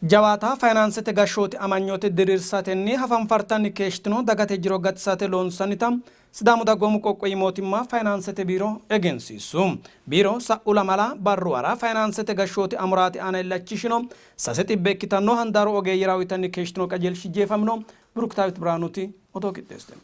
Jawaata fayinaansete gashshooti amanyoote diriirsatenni hafanfartanni keeshshitino dagate jiro gatisate loonsannita Sidaamu Dagoomu Qoqqowi Mootimma Fayinaansete Biiro egensiissu. Biiro sa'u lamala barruwara fayinaansete gashshooti amuraati aana illachishino 300 ikkitanno handaaru ogeeyyera uytanni keeshshitino qajeelshi jeefamino. Biruktaawit Biraanuti odoo qixxeessitino.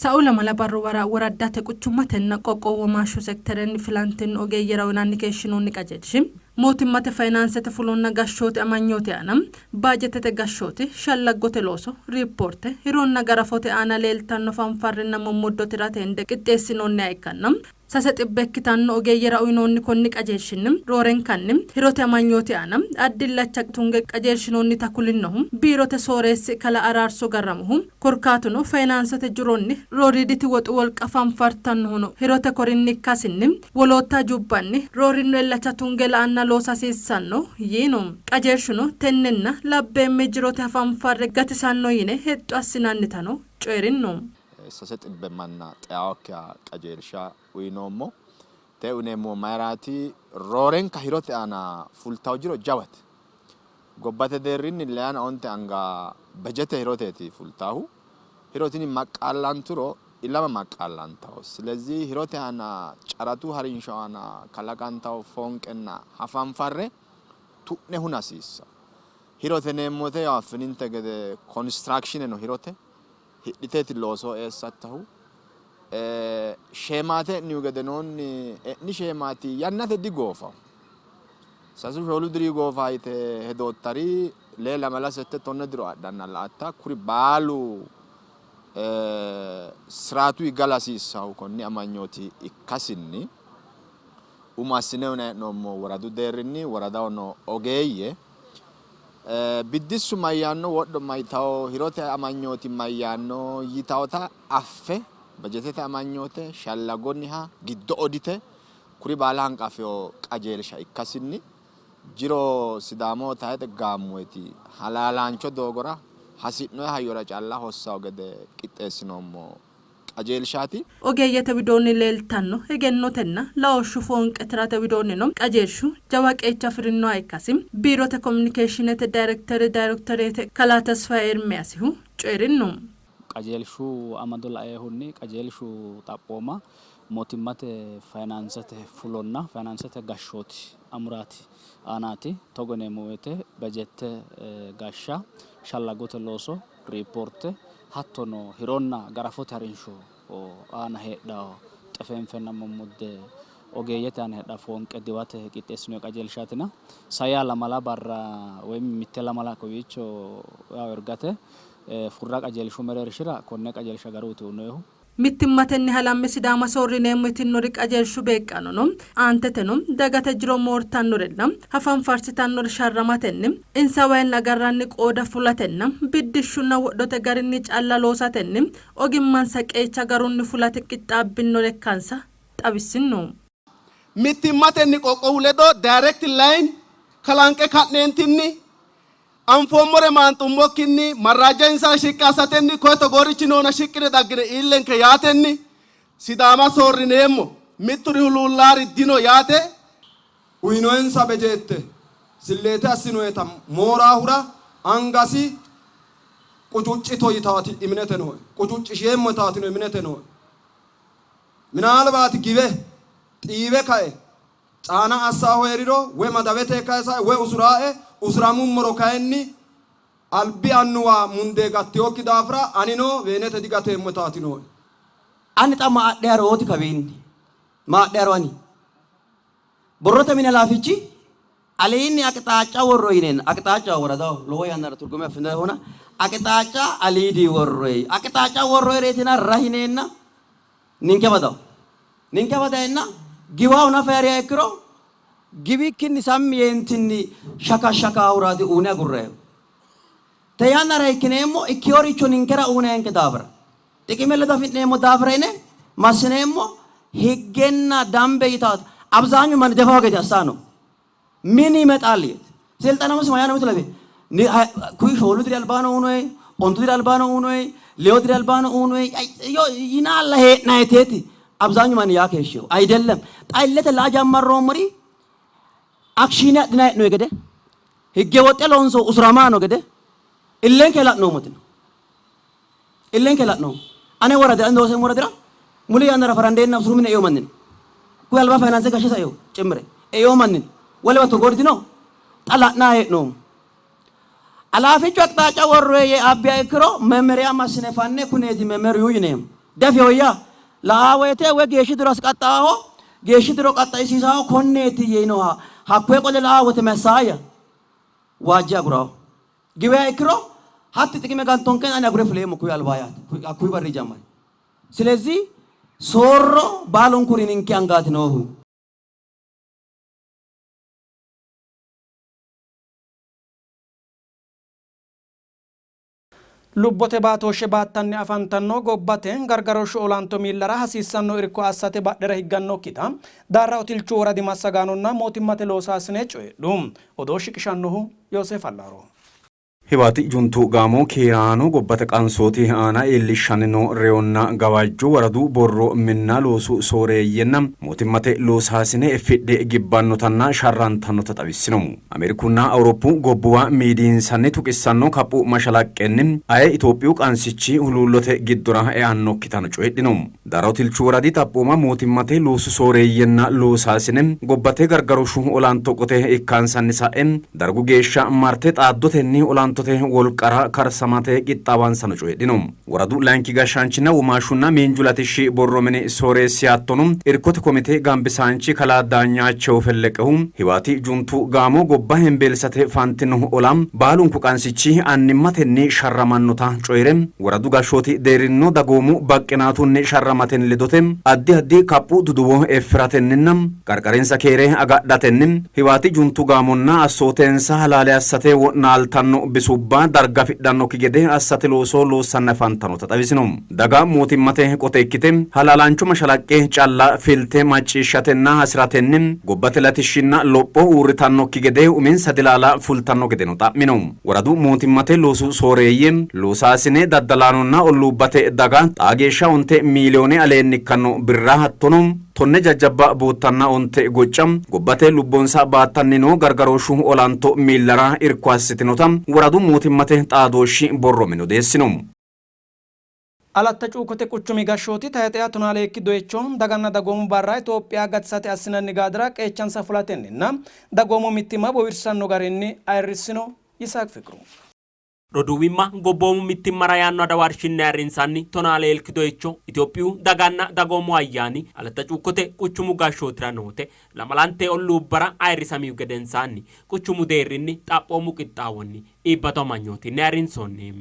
Sa'u lamala barruwara woraddate, quchummatenna qoqqowu womaashshu sekterenni filantino ogeeyyera uynanni keeshshinoonni qajeelshi mootimmate fayinaansete fulonna gashshooti amanyooti aana, baajettete gashshooti, shallaggote looso, riippoorte, hironna garafote aana leeltanno fanfarrenna mommoddo tirate hende qixxeessinoonniha ikkanna 300 ikkitanno ogeeyyera uynoonni konni qajeelshinni roorenkanni hirote amanyooti aana addi illacha tunge qajeelshinoonnita kulinnohu biirote sooreessi kalaa Araarso Garramohu, korkaatuno fayinaansete jironni rooriiditi woxu wolqa fanfartannohuno hirote korinni ikkasinni wolootta hajubbanni roorinno illacha tunge la'anna loosa hasiissanno yiino. Qajeelshuno tennenna labbeemme jirote hafanfarre gatisanno yine hexxo assinannitano coyi'rinno. 300 manna xeaokkiha qajeelsha uyinoommo. Tee uyineemmohu mayiraati? Roorenka hirote aana fultawo jiro jawate. Gobbate deerrinni leyana onte anga bejete hiroteeti fultaahu. Hiro tini maqqaallanturo ilama maqqaallantawo. Silezih hirote aana caratu harinsho aana kalaqantawo foonqenna hafanfarre tu'ne huna hasiissawo. Hirote yineemmo woyte yaw affininte gede konistiraakishineno hirote. Hidhiteeti loosoho eessattohu. Sheemaate e'nihu gedenoonni e'ni sheemaati yannate digoofaho. Sasu shoolu diri goofa yite hedoottari lee lamala sette tonne diro adhanna la''atta. Kuri baalu siraatuyi gala hasiissahu konni amanyooti ikkasinni umo assine uyinanni hee'noommo woradu deerrinni woradaho noo ogeeyye Biddissu mayyaanno, wodho mayitawo, hirote amanyooti mayyaanno yitawota affe bajetete amanyoote shallagonniha giddo odite kuri baala hanqafewo qajeelsha ikkasinni jiro Sidaamoho tayxe gaammoyiti halaalaancho doogora hasi'noyi hayyora calla hossawo gede qixxeessinoommo qajeelshaati. Ogeeyyete widoonni leeltanno egennotenna laooshshu foonqe tirate widoonnino qajeelshu jawa qeecha afi'rinnoha ikkasi Biirote Komunikeeshiinete Dayrektere Dayrektoreete Kalaa Tesfaye Ermiyaasihu coyi'rinno. Qajeelshu amado lainohunni qajeelshu xaphooma mootimmate fayinaansete fulonna fayinaansete gashshooti amuraati aanaati. Togo yineemmo woyte bejette gashsha, shallagote looso, riippoorte hattono hironna garafote harinsho aana heedhanno xefeenfenna mommodde ogeeyyete aana heedhanno foonqe diwate qixxeessinoonni qajeelshaatina sai lamala barra woy mitte lamala kowiicho yawo Ergate Furra qajeelshu mereershira konne qajeelsha garuuti uyinoyihu. Mittimmatenni halamme Sidaama soorrineemmo yitinnori qajeelshu beeqqaanono aanteteno dagate jiro moortannorenna hafanfarsitannore sharramatenni insawayinni agarranni qooda fulatenna biddishshunna wodhote garinni calla loosatenni ogimmansa qeecha garunni fulate qixxaabbinore ikkansa xawissinno. Mittimmatenni qoqqowu ledo direct line kalanqe ka'neentinni Anfoommore maanxummokkinni marraajja insara shiqqi assatenni koye togoorichi noona shiqqine daggine iillenke yaatenni Sidaama soorrineemmo, mitturi huluullaari dino yaate. Uyinoensa bejeette silleete assinoeta mooraahura angasi qucuccito yitaati iminete nooe, qucuccisheemmo yitaatino iminete nooe. Minaalbaati giwe xiiwe kae Caana assaahu hee'riro, woy madawete kayisae, woy usuraae, usuramummoro kayinni albi annuwa mundee gattinokki daafira anino weenete digateemmo yitaati nooe. Ani xa ma adhe harooti kawiinni? Ma adhe haro ani? Borrote mine halaafichi aliinni aqixaacca worro yineenna aqixaaccaho woradaho lowo yannara turgume affinohuna aqixaacca aliidi worroyi aqixaacca worroyireetina rahineenna ninkewa dawo. Ninkewa dayenna giwaahu nafa hee'riha ikkiro giwikkinni sammi yeentinni shaka shakaahuraati uune agurreemmo. Te yannara ikkineemmo ikkiyoricho ninkera uuneenke daafira xiqime ledo afi'neemmo daafira yine massineemmo higgenna dambe yitaata abzaanyu manni defaho gede assano ምን ይመጣል ይት ስልጠና መስማ ያ ነው ምትለቤ ኩይ ሾሉ diri albaano unoy ontu diri albaano unoy leyo diri albaano unoy yinaalla hee'nayiteeti አብዛኙ ማን ያ keeshshew አይደለም ጣይለተ ላጃመሮምሪ Akshiine adhinanni hee'noyi gede, higge woxxe loonso usuramaano gede illenke la'noommoti no. Illenke la'noommo. Ane woradira, ani looseemmo woradira muli yannara farandeenna usuru mine eino manni no. Kuyi alba fayinaanse gashshe saino cimmire eino manni no. Wolewa togoori dino. Xa la'nanni hee'noommo. Alaafichu aqixaaca worroe yee abbiha ikkiro memeriya massine fanne kuneeti memeriyu yineemmo. Diafinoyya? La'aa woyte woy geeshshi diro asqaxxaaho, geeshshi diro qaxxaisiisaaho konneeti yiinoha hakkoye qole la'aa wote massaayya? Waajje agurawo. Giwiha ikkiro hatti xiqime gantonkena ani agure fuleemmo kuyi albaa yaate. Hakkuyi barri jammare. Silezih soorro baalunkuri ninke angaati noohu. Lubbote baatooshshe baattanni afantanno gobbate gargarooshshu olanto miillara hasiissanno irko assate badhera higgannokkita Daarra Otilchu woradi massagaanonna mootimmate loosaasine coyidhu. Odoo shiqishannohu Yooseef Allaaro. Hiwaati Juntu gaamo keeraano gobbate qansooti aana iillishshanni noo reyonna gawajjo woradu borro minna loosu sooreeyyenna mootimmate loosaasine effidhe gibbannotanna sharrantannota xawissino. Ameerikunna Awuroppu gobbuwa miidiyinsanni tuqissanno kaphu mashalaqqenni aye Itophiyu qansichi huluullote giddora eannokkitano coyidhino. Daro Tilchu woradi xaphooma mootimmate loosu sooreeyyenna loosaasine gobbate gargarooshshu olanto qote ikkansanni sa'e dargu geeshsha marte xaaddotenni olantote wolqara karsamate qixxaawansano coyidhino. Woradu layinki gashshaanchinna womaashshunna miinju latishshi borro mini sooreessi hattono irkote komite gambisaanchi kalaa Daanyaachew Felleqehu Hiwaati Juntu gaamo gobba hembeelsate fantino ola baalunku qansichi annimmatenni sharramannota coyi're Woradu gashshooti deerrinnino dagoomu baqqinaatunni sharramatenni ledote addi addi kaphu duduwo effiratenninna qarqarinsa keere agadhatenni Hiwaati Juntu gaamonna assootensa halaale assate wo'naaltanno bisubba darga afidhannokki gede assate looso loossanni afantannota xawisino. Daga mootimmate qote ikkite halaalaancho mashalaqqe calla filte macciishshatenna hasi'ratenni gobbate latishshinna lopho uurritannokki gede uminsa dilaala fultanno gedeno xa'mino. Woradu mootimmate loosu sooreeyye, loosaasine, daddalaanonna olluubbate daga xaa geeshsha onte miiliyoone aleenni ikkanno birra hattono tonne jajjabba boottanna onte gocca gobbate lubbonsa baattanni noo gargarooshshu olanto miillara irko assitinota woradu mootimmate xaadooshshi borro mini odeessino. Alatta Cuukkote Quchumi Gashshooti tayxeha tonaa leekki doyicho daganna dagoomu barra Itophiya gatisate assinanni gaadira qeechansa fulatenninna dagoomu mittimma bowirsanno garinni ayirrissino. Yisaaq Fiqru. Roduuwimma gobboomu mittimmara yaanno adawarshinni ayirrinsanni tonaa leelki doyicho Itophiyu daganna dagoomu ayyaani Alatta Cuukkote Quchumu Gashshootira noote lamalante olluubbara ayirrisamihu gedensaanni quchumu deerrinni xaphoomu qixxaawonni iibbado amanyootinni ayirrinsoonni.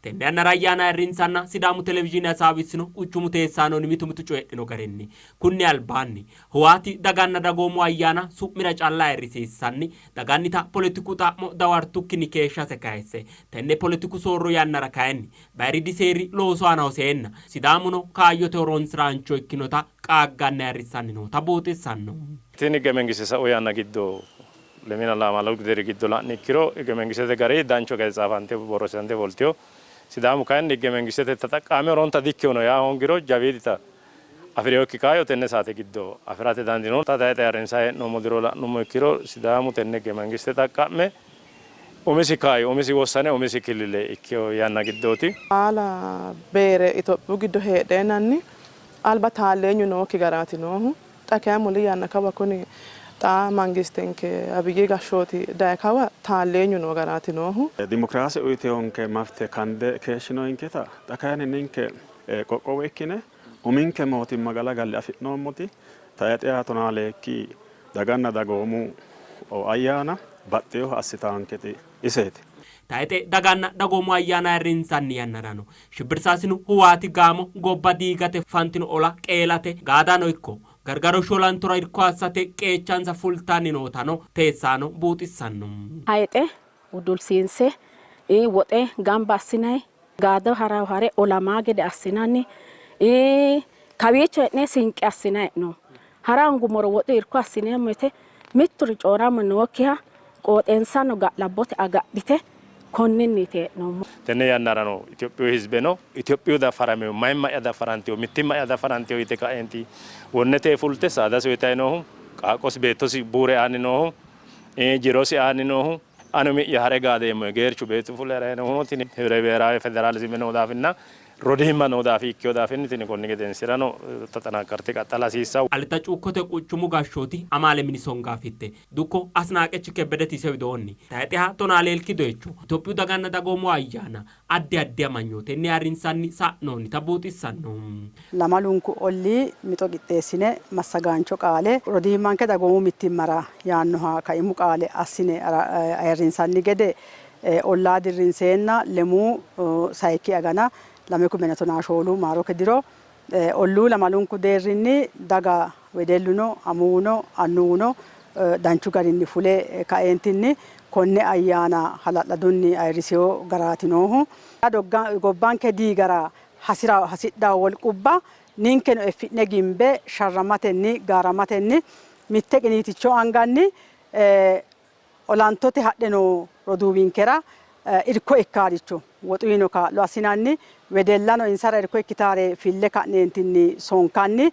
Tenne yannara ayyaana ayirrinsanna Sidaamu Televizhiine hasaawissino quchumu teessaanonni mitu mitu coyidhino garinni, kunni albaanni Howaati daganna dagoomu ayyaana su'mira calla ayirrisiissanni dagannita poletiku xa'mo dawartukkinni keeshshase kayisse, tenne poletiku soorro yannara kayinni bayiriidi seeri loosu aana hoseenna Sidaamuno kaayyote horonsi'raancho ikkinota qaagganni ayirrissanni noota buuxissanno. Tini higge-mengiste sa'u yanna giddo Lemina lamalu diri giddo la'ni ikkiro higge-mengistete gari danchu gede tsaafante borreessante fultino. Sidaamu kayinni higge-mengistete taxaqqaame horonta dikkino yaa hoongiro jawiidita afi'rinokki kaayyo tenne saate giddo afi'rate dandiino. Xa tayixe harinsanni hee'noommo diro la'nummo ikkiro Sidaamu tenne higge-mengiste xaqqa'me umisi kaayyo umisi wossane umisi killile ikkino yanna giddooti. Baala beere Itophiyu giddo heedheenanni alba taalleenyu nookki garaati noohu. Xa kayi muli yanna kawa kuni xa mangistenke Abiyi gashshooti dayi kawa taalleenyu noo garaati noohu. Dimokiraase uytinonke mafte kande keeshshinoyinketa xa kayinni ninke qoqqowo ikkine uminke mootimma galagalle afi'noommoti tayxeha tonaa leekki daganna dagoomu ayyaana baxxinoha assitaanketi iseeti. Tayxe daganna dagoomu ayyaana ayirrinsanni yannarano Shibbirsaasinu Huwaati gaamo gobba diigate fantino ola qeelate gaadano ikko gargarooshshu olantora irko assate qeechansa fultanni nootano teessaano buuxissanno. Hayixe udulsiinse woxe gamba assinanni gaado harawo hare olamaa gede assinanni kawiicho hee'ne sinqe assinanni hee'noommo. Hara hoongummoro woxu irko assineemmo yite mitturi coorama nookkiha qooxeensano ga'labbote agadhite konninniiti hee'noommohu. Tenne yannarano Itophiyu hizbeno Itophiyu dafaramino, mayimma'ya dafarantino, mittimma'ya dafarantino yite ka'eenti wonnete fulte saadasi uyitanni noohu, qaaqqosi beettosi buure aanni noohu, Jirosi aanni noohu ani umi'ya ha're gaadeemmo yee geerchu beettu fule ha'ranni noohuno tini Hibre-Biheeraawe Federaalizime noo daafinna rodiimma noo daafi ikkino daafinni tini konni gedensirano taxanaakarte qaxxala hasiissanno. Aletta Cuukkote Quchumu Gashshooti Amaale Mini Songaafitte Dukko Asnaaqech Kebbedeti ise widoonni, tayxeha tonaa leelki doyicho Itophiyu daganna dagoomu ayyaana addi addi amanyootenni ayirrinsanni sa'noonnita buuxissanno. Lamalunku ollii mixo qixxeessine massagaancho qaale rodiimmanke dagoomu mittimmara yaannoha kaimu qaale assine ayirrinsanni gede ollaa dirrinseenna lemuu sayikki agana 2014 maarote diro olluu lamalunku deerrinni daga wedelluno amuwuno annuwuno danchu garinni fule kaeentinni konne ayyaana hala'ladunni ayirrisino garaati noohu. Gobbanke diigara hasi'ra hasidhanno wolqubba ninkeno effi'ne gimbe sharramatenni gaaramatenni mitte qiniiticho anganni olantote hadhe noo roduuwinkera irko ikkaaricho woxuyino kaa'lo assinanni, wedellano insara irko ikkitaare fille ka'neentinni sonkanni,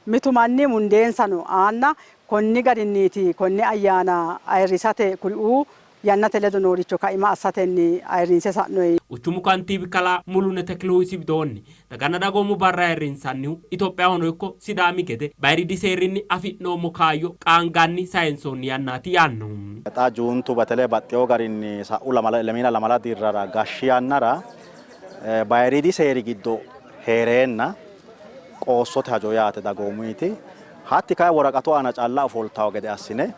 mitu manni mundeensano aanna konni garinniiti konne ayyaana ayirrisate kuriuu yannate ledo nooricho kaima assatenni ayirrinse sa'noyi. Quchumu kantiibi kalaa Mulune Teklihu isi widoonni, daganna dagoomu barra ayirrinsannihu Itophiyahono ikko Sidaami gede bayiriidi seerinni afi'noommo kaayyo qaanganni sayinsoonni yannaati yaanno. Xa Juuntu betele baxxeewo garinni sa'u lemiina lamala dirrara gashshi yannara bayiriidi seeri giddo hee'reenna qoossote hajo yaate dagoomuyiti hatti kayi woraqatu aana calla ofoltawo gede assine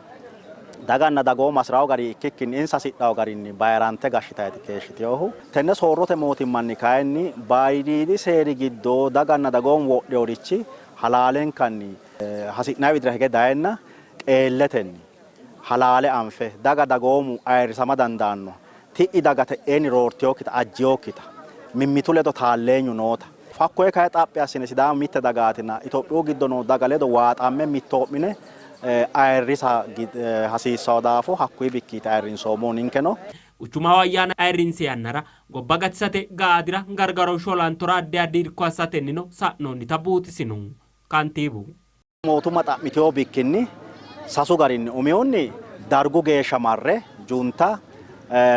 daganna dagoomu hasi'rawo garinni ikkikkinni insa hasidhawo garinni bayirante gashshitayti keeshshitinohu. Tenne soorrote mootimmanni kayinni bayiriidi seeri giddo daganna dagoomu wodhinorichi halaalenkanni hasi'nanni widira hige dayenna qeelletenni halaale anfe daga dagoomu ayirrisama dandaanno ti'i daga te'eenni roortinokkita ajjinokkita mimmitu ledo taalleenyu noota hakkoye kayi xaphi assine Sidaamu mitte dagaatina Itophiyu giddo noo daga ledo waaxamme mittoo'mine ayirrisa hasiissanno daafo hakkuyi bikkiiti ayirrinsoommohu ninkeno. Quchumaho ayyaana ayirrinsi yannara gobba gatisate gaadira gargarooshshu olantora addi addi irko assatennino sa'noonnita buuxisino kantiibu. Mootumma xa'mitino bikkinni sasu garinni umihunni dargu geeshsha marre junta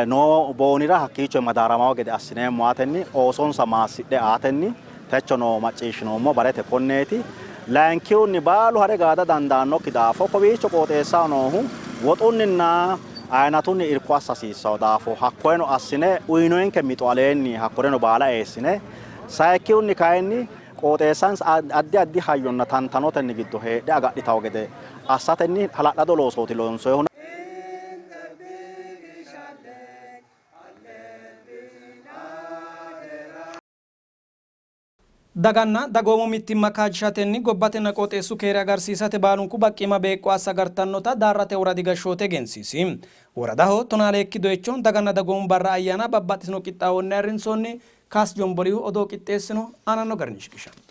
noo boonira hakkiicho madaaramawo gede assineemmo aatenni oosonsa maassidhe aatenni techo noo macciishshinoommo barete konneeti. Layinkihunni baalu hare gaada dandaannokki daafo kowiicho qooxeessaho noohu woxunninna ayinatunni irko assa hasiissanno daafo hakkoyeno assine uyinoyinke mixo aleenni hakkoreno baala eessine sayikkihunni kayinni qooxeessansa addi addi hayyonna tantanotenni giddo heedhe agadhitawo gede assatenni hala'lado loosooti loonsoyihu. Daganna dagoomu mittimma kaajjishatenni gobbatenna qooxeessu keere agarsiisate baalunku baqqiima beeqqo assa agartannota Daarrate woradi gashshooti egensiisi. Woradaho tonaa leekki doyicho daganna dagoomu barra ayyaana babbaxxitino qixxaawonni ayirrinsoonni. Kaas Jomborihu odoo qixxeessino aananno garinni shiqishanno.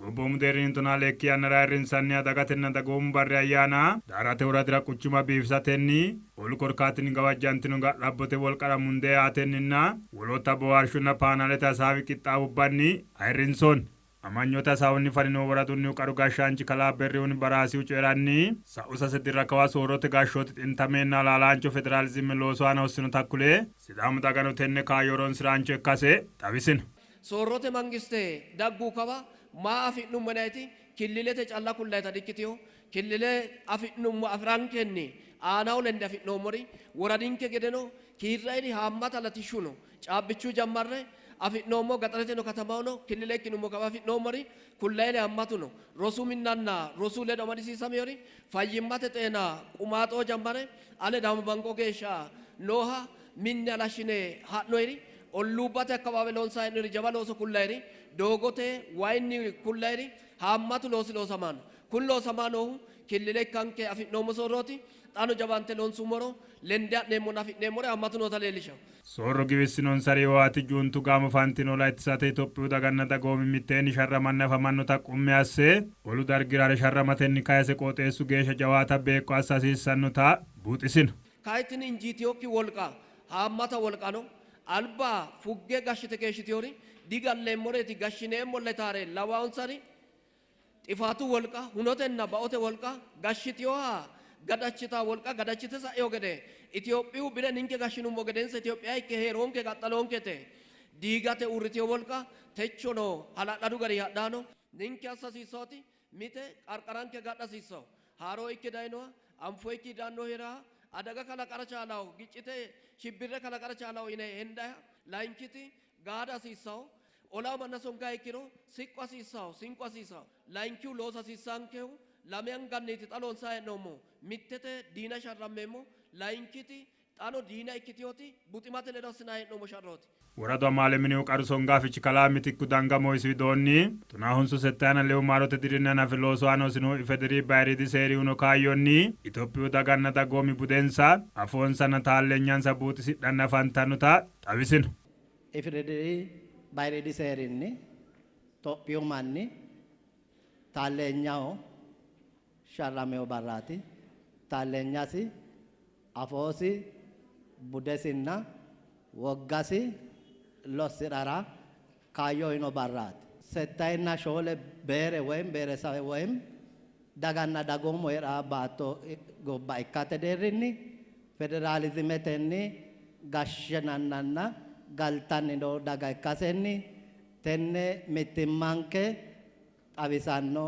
Gobboomu deerrinni tonaa leekki yannara ayirrinsanniha dagatenna dagoomu barri ayyaana Daarrate woradira quchuma biifisatenni, olu korkaatinni gawajjantino ga'labbote wolqara mundee aatenninna wolootta boohaarshunna paanaalete hasaawi qixxaawubbanni ayirrinsoonni. Amanyoote hasaawunni faninohu woradunnihu qaru gashshaanchi kalaa Berrihun Baraasihu coyi'ranni, sa'u sase dirra kawa soorrote gashshooti xintameenna halaalaancho federaalizime loosu aana hossinota kule, Sidaamu dagano tenne kaayyo horonsi'raancho ikkase xawisino. Soorrote mangiste daggu kawa maa afi'nummo yinayiti killilete calla kullayita dikkitino. Killile afi'nummo afi'rankenni aanaho lende afi'noommori woradinke gedeno kiirrayiri haammata latishshu no. Caabbichu jammarre afi'noommo, gaxareteno katamahono killile ikkinummo kawa afi'noommori kullayiri haammatu no. Rosu minnanna rosu ledo amadisiisaminori fayyimmate xeena qumaaxo jammare ale Daamo Banqo geeshsha nooha minne halashshine ha'noyiri, olluubbate akkawaawe loonsanni hee'noyiri jawa looso kullayiri, doogote, wayinni kullayiri haammatu loosi loosamanno. Kuni loosamanni noohu killile ikkanke afi'noommo soorrooti. Xaano jawaante loonsummoro lende ha'neemmonna afi'neemmori haammatu noota leellishanno. Soorro giwissinonsari Hiwaati Juuntu gaamo fantino ola ittisate Itophiyu daganna dagoomi mitteenni sharramanni afamannota qummi asse, olu dargira hare sharramatenni kayse qooxeessu geeshsha jawaata beeqqo assa hasiissannota buuxisino. Kayi tini injiitinokki wolqa haammata wolqa no. Alba fugge gashshite keeshshitinori digalleemmoreeti, gashshineemmolla yitaare lawaonsari Xifaatu wolqa hunotenna baote wolqa gashshitinoha gadachita wolqa gadachite sa'ino gede Itophiyu bire ninke gashshinummo gedensa Itophiya ikke heeroonke qaxxaloonkete diigate uurritino wolqa techono hala'ladu gari hadhaano ninke assa hasiissooti mite qarqaranke gadha hasiissawo haaroo ikke dayinoha anfo ikki daanno heeraha adaga kalaqara chaalawo giccite shibbirre kalaqara chaalawo yine hendaha layinkiti gaada hasiissawo olaa manna sonkaa ikkiro siqqo hasiissawo sinqo hasiissawo layinkihu loosa hasiissankehu lame anganniiti xa loonsaa hee'noommohu mittete diina sharrammeemmo layinkiti xaano diina ikkitiyoti buximate ledo assinaa hee'noommo sharrooti. Woradu amaale minihu qaru songaafichi kalaa Mitikku Dangamo isi widoonni, tonaa honsu settayina lewu maarote dirinni hanafe loosu aana hosinohu IFEDRI bayiriidi seeri uyino kaayyonni Itophiyu daganna dagoomi budensa, afoonsanna taalleenyansa buuxisidhanni afantannota xawisino. IFEDRI bayiriidi seerinni Tophiyu manni taalleenyaho sharramino barraati. Taalleenyasi, afoosi, budesinna woggasi lossi'rara kaayyo uyino barraati. Settayinna shoole beere woyim beeresawe woyim daganna dagoomu hee'ra baatto gobba ikkate deerrinni federaalizimetenni gashshinannanna galtanni noo daga ikkasenni tenne mittimmanke xawisanno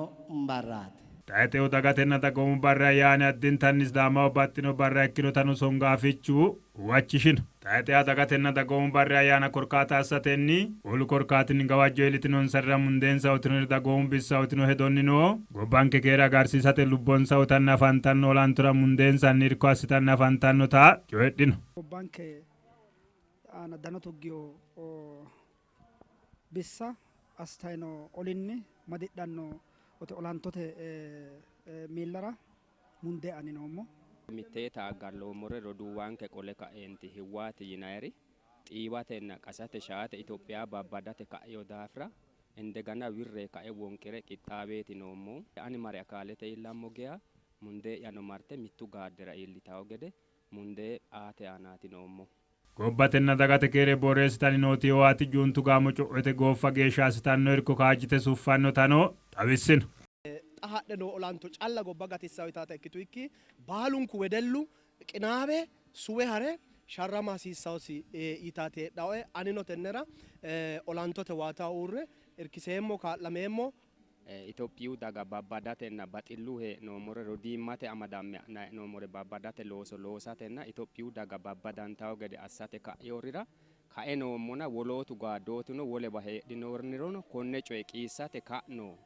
barraati. Tayxehu dagatenna dagoomu barri ayyaani addintanni Sidaamaho baxxino barra ikkinotano songaafichu huwachishino. Tayxeha dagatenna dagoomu barri ayyaana korkaata assatenni olu korkaatinni gawajjo iillitinonsarira mundeensa uytinori dagoomu bissa uytino hedonnino gobbanke keere agarsiisate lubbonsa uytanni afantanno olantora mundeensanni irko assitanni afantannota coyidhino. Gobbanke aana dano tuggino bissa assitanni noo olinni madidhanno olantote miillara mundee aanni noommo. Mittee taaggalloommore roduuwanke qole kaeenti Hiwwaati yinayiri xiiwatenna qasate shaate Itophiya babbadate ka'ino daafira indegana wirre kae wonqire qixxaaweeti noommohu. Ani mare akaalete iillammo geya mundee'yano marte mittu gaaddira iillitawo gede mundee aate aanaati noommohu. Gobbatenna dagate keere booreessitanni nooti Hiwaati Juuntu gaamo co'ote gooffa geeshsha assitanno irko kaajjite suffannotano xawissino. Xa hadhe noo olanto calla gobba gatissanno yitaata ikkituikki baalunku wedellu qinaawe suwe hare sharrama hasiissannosi yitaati heedhannoe. Anino tennera olantote waataho uurre irkiseemmo, kaa'lameemmo. Itophiyu daga babbadatenna baxillu hee'noommore rodiimmate amadamme ha'nanni hee'noommore babbadate looso loosatenna Itophiyu daga babbadantanno gede assate ka'iyorira kae noommona wolootu gaaddootuno wolewa heedhinoornirono konne coye qiissate ka'no.